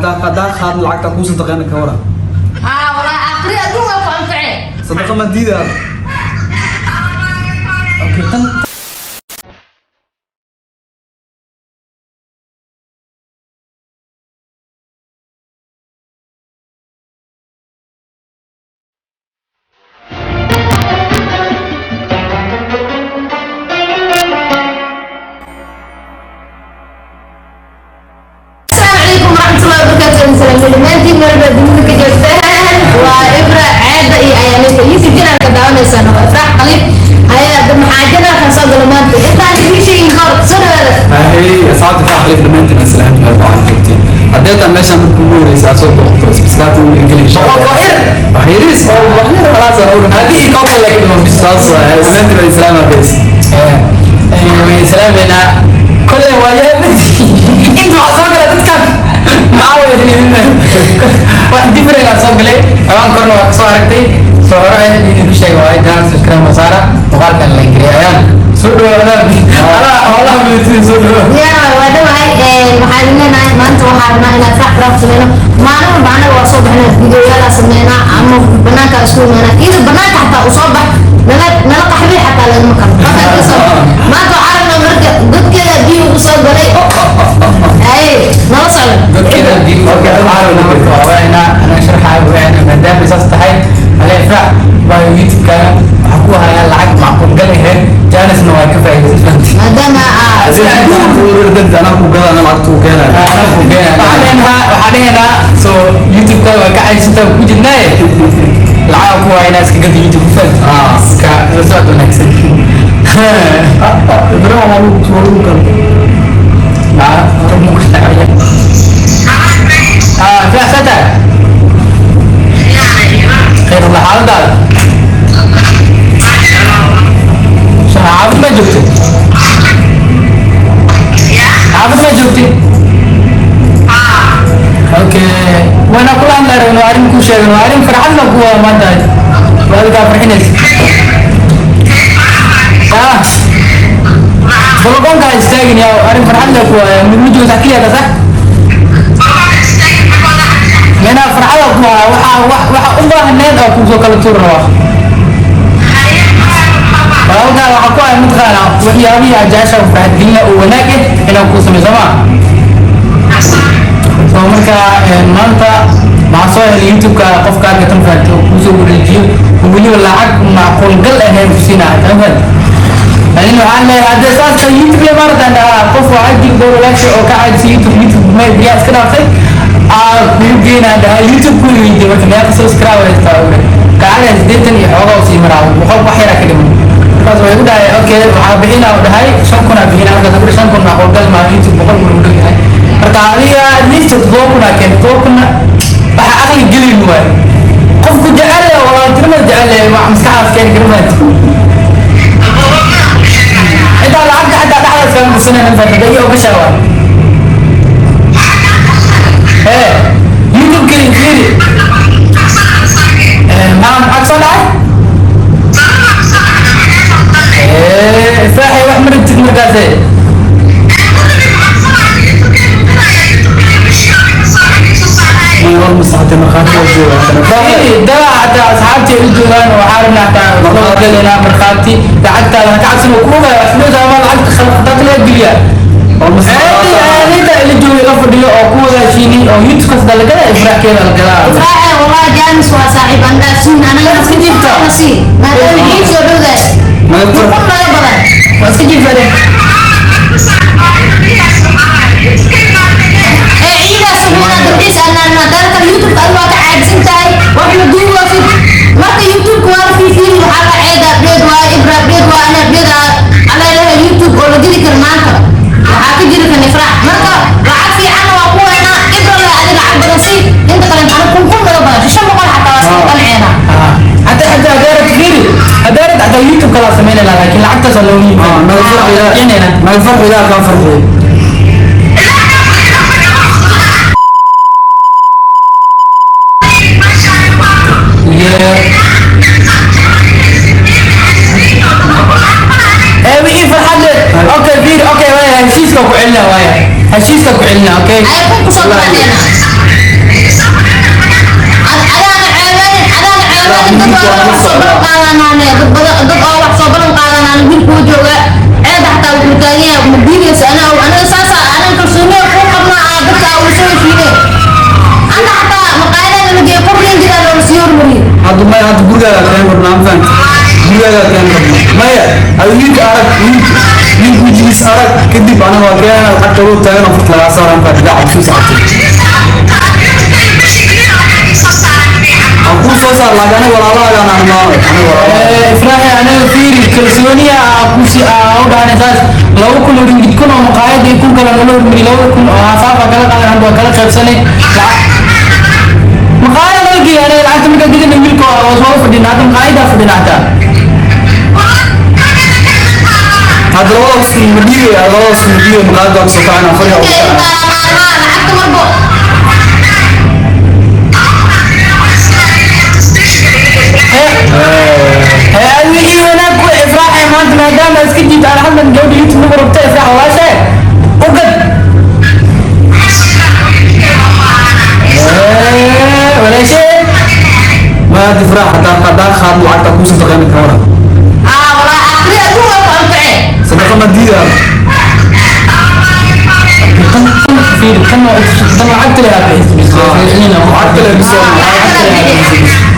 Haddaan qaadno lacagta kuu sadaqayna, ka waran? Haa, walaa aakhiri adduun waa ku anfacee. Sadaqa ma diidaa? Okay, tan. Asalaamu calaykum waraxmatullahi wabarakaatu. Salaam dhammaantiin meel baa dunida ka joogtaan. Waa Ibra Ceeda iyo Ayaanita. YouTube channelka daawanaysaan waa Ifraax Khaliif. Haya, maxaa channelkan soo gala maanta? Intaan idiin sheegin kahor, soo dhawaada. Hey, asxaabta Ifraax Khaliif, dhammaantiin asalaam meel baan joogtiin. Haddii taa meeshaan markii ugu horeysa aad soo booqato, subscribe u geli insha Allah. Waa yar. Wax yariis oo wax yar walaas aan ugu. Haddii koo kale laakiin waa bis. Saas waaye, dhammaantiin asalaam guys. Way salaameynaa. Kolley waa yaab, inta waxaa soo galay dadkan maxaa way, wax different aa soo galay. Hawaan korna waa kasoo aragtay. Soo hore ayaan idinku sheegay, waa intaan subscribe masaara, muuqaalkan la geliyay. Ayaan soo dhawaada, alaa howlaha military soo dhawaada. Diyaar waa dhawahay. Waxaan leenahay maanta waxaa rabnaa inaan Ifraax Craft sameyno. Maalin walba anaga waa soo baxnaa, videoyaal sameynaa ama banaanka isku imaanaa. Iyada banaanka xataa u soo bax, nala qaxbay xataa lagama karo. Marka kasoo maanta waxaa rabnaa marka godkeeda biyo ugu soo galay ay nala socdo. Dadkeeda dib waa ana sharxaayo weyn, maadaama saas tahay ale Ifraax baa YouTube-kaaga waxaa ku hayaa lacag macquul gal ahayd, jaanisna waa ka faa'iidaysan. Maadaama Anaa ku gada, anaa lacagta ku keenaya. Waxaa dhehaynaa so YouTube-kaaga waa ka caysanta ku jirnaaye, lacag ku haynaa, iska gada YouTube ku fahant ka la socod wanaagsan. Ibra waa lagu galo. Hore mu ku dhacaya. Ifraax, saa tahay? Khayr Allah, xaaladaada? Xaafad ma joogtay? Xaafad ma joogtay? Okay, waana kula hadlay rabno, arrin kuu sheegan, waa arrin farxad la kuwa maanta waalidkaa farxinaysa. Balakoonka ha istaagin yaa, arrin farxad la kuwa mid ma joogta keliya ka sax meena farxada kuwa waxa waxa u baahneed oo kusoo kala tuur rabaa. Walaalkaa waxaa ku ay mataqaana waxyaabihii aad jeceshahay farxad gelina oo wanaag ah inaan kuu sameeyo, soo ma? So marka maanta waxaan soo helay YouTube-ka qofka arka tan fahanti oo kuusoo wareejiyo oo weliba lacag macquul gal ahayn ku siinaya tan fahanti. Laakiin waxaan leeyahay haddii saas tahay YouTube le maarata dhahaa qof waxaa jiri dhowr walaasha oo ka caajisay YouTube may biyaa iska dhaaftay aa kugu geynaa dhahaa YouTube ku weydiiyey. Marka meeqa subscribe haystaa? Ugu kacada 80 iyo xoogaa usii maraa, 100 wax yaraa ka dhiman. Markaas waxay ku dhahay okay, waxaa bixinaa u dhahay 5,000 aa bixinaa. Markaas ku 5,000 macquul gal maa, YouTube 100,000 ugu dhow yahay. Marka adiga at least 7,000 aa keen, 7,000 waxa aqli gelin waayo. Qofku jecel leh, walaaltinimada jecel leh, wax maskaxdaas keeni kara maanta. Xitaa lacagta xataa dhexdaas kama qabsanayna fatada iyo ogashaa waa ee YouTube-kii fiiri. Maxaa soo dhacay? Faaxay wax ma rabtid markaase? War masaxatay, markhaati waa jooga haddana. Fiiri, daa xataa asxaabtii ay u joogaan, waxaa rabnaa xataa soo galaynaa markhaati. Lacagtaada ha ka cabsan, oo ku ogaaya wax ama lacagta khalqadaad laga geliyaa. Aadi aadida ila joogay la fadhiyo oo ku wadaashiinay oo YouTube kasta la gadaa, Ifraaxkeeda la gadaa. Ifraax, wallahi jaanis waa saaxiib aan dhaafsin anaga. Iska jiifta. Nasi maadaama ciid soo dhowdahay kun naga badan. Waa iska jiifade. Ee ciidaas sameynaa dalxiis anaan maadaama kale YouTube adigu waa ka caajsan tahay, wax la duuwaasid. Marka YouTube waa la fiifiiri, waxaa la ceeda update waa Ibra update waa ana update ala ilaha YouTube oo la geli karo maanta waxaa ka jiri kan Ifraax. Marka lacag fiicanna waa ku weynaa Ibra le, adi lacag badan si inta kale maxaa kun kun naga badan, 500 xataa waa sii qanceena. Hataa hadaarat fiiri, hadaarat xataa YouTube kala sameynayna, laakiin lacagtaas waa loo Naga farxi yimaada. Naga farxi, ilaah kaa farxiyo. Ee wixii farxad leh. Okay, fiiri, okay, waaya heshiiska ku celinaa, waaya heshiiska ku celinaa, okay. Ay kun kusoo qaadeenaa. Ana anaga saasa anaga kalsooniya kuu qabnaa aa dadka aa ula soo heshiine. Anta xataa maqaayadaha la geeyo 10 ringgit aa loola sii hormariyey. Hadda maya, hadda gurigaaga keen rabnaa, ma fahamtid? Gurigaaga keen rabnaa. Maya, adi wiilka arag, wiilka wejigiis arag, kadib anaga waa keenana lacagta loo taagan oo furta lagaa saara, ma fahamtid? Lacag soo socotay aan kuu soo saar, laakiin aniga walaalahaagaan aan imaanay, aniga walaalahaaga. Ifraaxi, anaga fiiri, kalsooniya aa kusi aa u dhahanay saas 2000 oo ringgit, 1000 oo maqaayad iyo 1000 kale nala hormari, 2000 oo haafaaf kala qaadan, hadda waa kala qaybsanay. Lacag maqaayad nala geeyay, anaga lacagta markaa gedina wiilka oo soo fadhina, hadda maqaayadaa fadhina xataa. Hadda 2000 ma dhiibay, 2000 ma dhiibay, maqaayadda waa kasoo kacayna fadhiga ugu kacayna. Lacagta marbo. Wixii wanaag ku Ifraaxay maanta maadaama iska jiito aan hadlan gabadha YouTube nagu rabta, Ifraax walaashe u gad walaashe. Ma hadda Ifraax, haddaan qaadno lacagta kuu sadaqayna, ka waran? Aa walaa, aakhiri adduun waa ku anfacee. Sadaqa ma diidaa? Tan tan fiiri, tan waa tan lacagta leh aad bixis. Lacagta leh biso.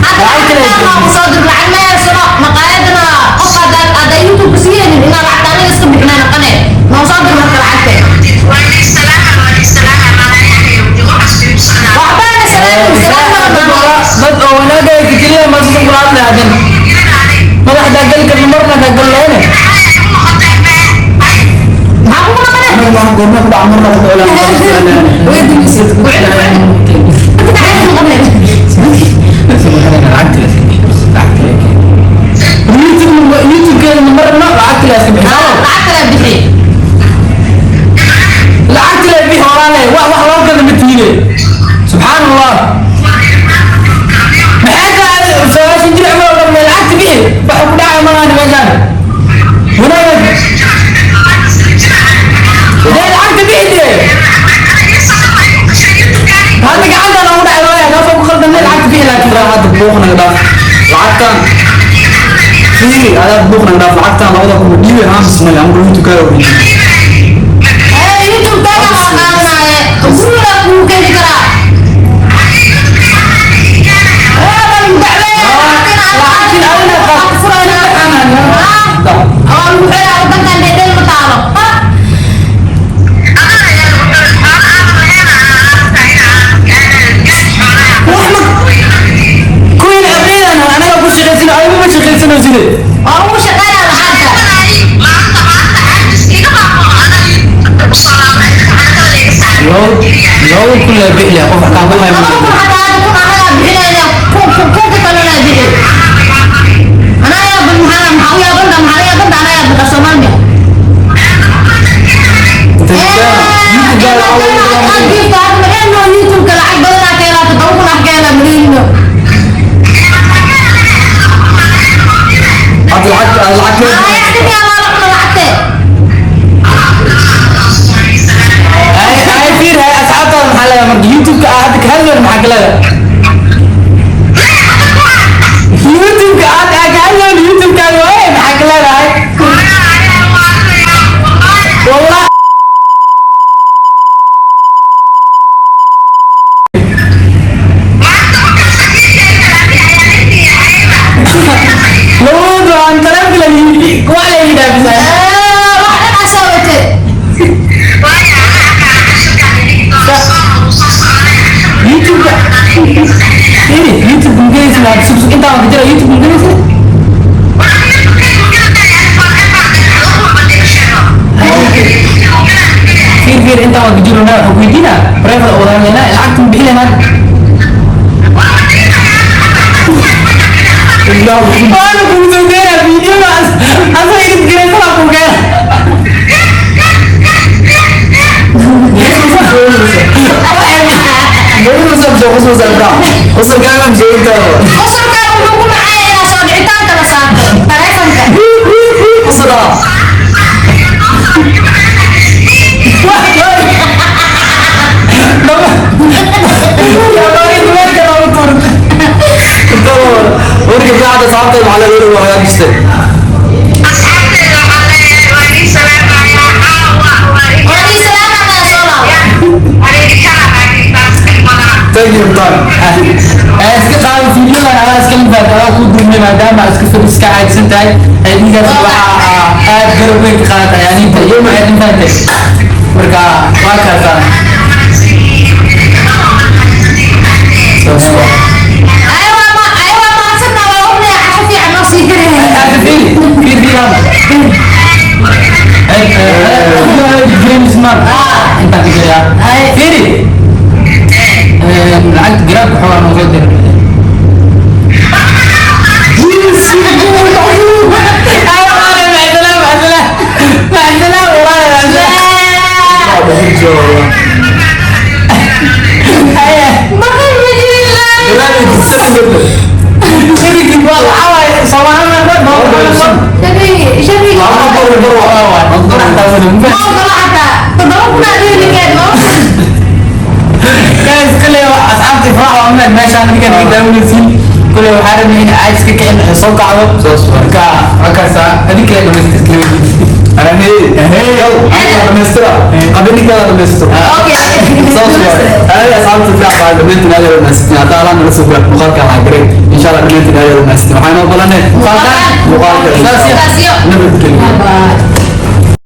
Hadda lacagta ma soo dir, lacag ma haysano. Maqaayadana qof haddaad haddaa YouTube siiyeenin inaa lacagta anaga iska bixinaa naqane. Noo soo dir marka lacagta. Waxbaana salaam salaam ma. Dad oo wanaagaysa keliya ma susan kula hadlay, hadan madaxdaa gali karna marna kaa gal lehene. Maxaa kugu naqane? Anaga waxaan goorma ku dhaca marna ku dhacay. YouTube-keeda marna lacagta leh iska bixi. Lacagta la bixi. Lacagta leh bixi walaale, wax loo gada ma tiine, subxaan Allah. Maxay tahay 90 jir camal oo dhan lacagta bixi, waxa ku dhacay malahan meeshaan wanaag dee, lacagta bixi dee. Hadda gacanta noogu dhacay waaya kaasoo ku khaldamay, lacagta bixi laakiin. Ifraax, hadda buuq naga dhaaf, lacagtan fiiri, adaad buuq naga dhaaf, lacagtan 2000 ma dhiibay haa mise maya? Anigu YouTube-kaaga weydiiyey. Ee YouTube-kaaga waa qaadanaaye, guriga kuu keeni karaa. Ee bal dacweeye Lacagtin adina qaad. Furayna oo lagu xiraa, wadankan dheedheel ma taalo. Kuwiin ardaydan anaga ku shaqaysano, adigu ma shaqaysano side. Waa ugu shaqeynaa lacagta. 2000 la bixi qof wax kaa ku 2000 xataa hadda 1000 anagaa bixinayna, kunka kalena bixi. Anaa yaaban, maxaa u yaabanta, maxaa la yaabanta? Anaa yaabanta Soomaaliya. YouTube-kaaga YouTube-ka lacag badanaa ka helaa, 7000 ah ka helaa maleyno. Hadda lacag lacag. Lacagte. Ay fiir, hay asxaabtaada maxaa leedahay marka YouTube-ka aad hadda ka hadlayno? Maxaa ka leedahay YouTube-ka aad ka hadlayno? YouTube-kaaga waaye, maxaa ka leedahay? Wallah. Labadoodu aan taleefanka la wax la yidhaha bisa. Wax dhan asaa wate. YouTube-ka fiiri, YouTube magelaysa ma sug sug intaan ka jira YouTube magelaysa. Fiir fiir, intaan waa ka jirona, waxaan ku weydiinaa private oo wada hadlaynaa, lacagta ma bixi lahayn? Waana kugu soo geynaa video-ga asoo edit garaysana kuu keena. Qosolkaaga wuxuu ku dhacay inaa soo dhicitaanka la saarto taleefanka. Warka fiicanta asxaabteeda waxaa laga waa hagaajistay. Asxaabteeda waxaa leeyahay waa idin salaamayaa, caawa waa Take your time. Iska qaado fiidiyodan, adaa iska lifaad, adaa kuu duubnay maadaama aad iska fadhi, iska caajsan tahay. Ninkaas waxaa aad garab weyn ka qaadatay aniinta iyo maxay intaantay. Marka waa kaasaa. Aywa ma aywa mahadsanna, waa ognahay casho fiican noo sii karaya. Aad fiiri, fiiri, fiiri hadda. Intaan ka jirayaa. Fiiri. Lacagta garaabka xoogaa noo soo diray. Maqal ma jirin laa sharciga ma ogola xataa 7,000 aa dhihi ninkeed ma. Guys, kale asxaabtii farax waa meel meeshaan ninkan iga daawanaysiin. Kule waxaa rabnay in aad iska kicin soo kacdo. Marka markaasa adinka dhamaystirka labadiisa. Dhamaystira qabilinkaada, dhamaystira. Okay. Saas waaye. Ay, asxaabta fiican baa dhammaantiin aad aad mahadsantiin. Haddaa alaan nala soo gaarto muuqaalka waxaa garay. Insha Allah dhammaantiin aad aad mahadsantiin. Waxaa inoo balanay muuqaalka. Sidaas iyo. Nabadgelyo. Bye.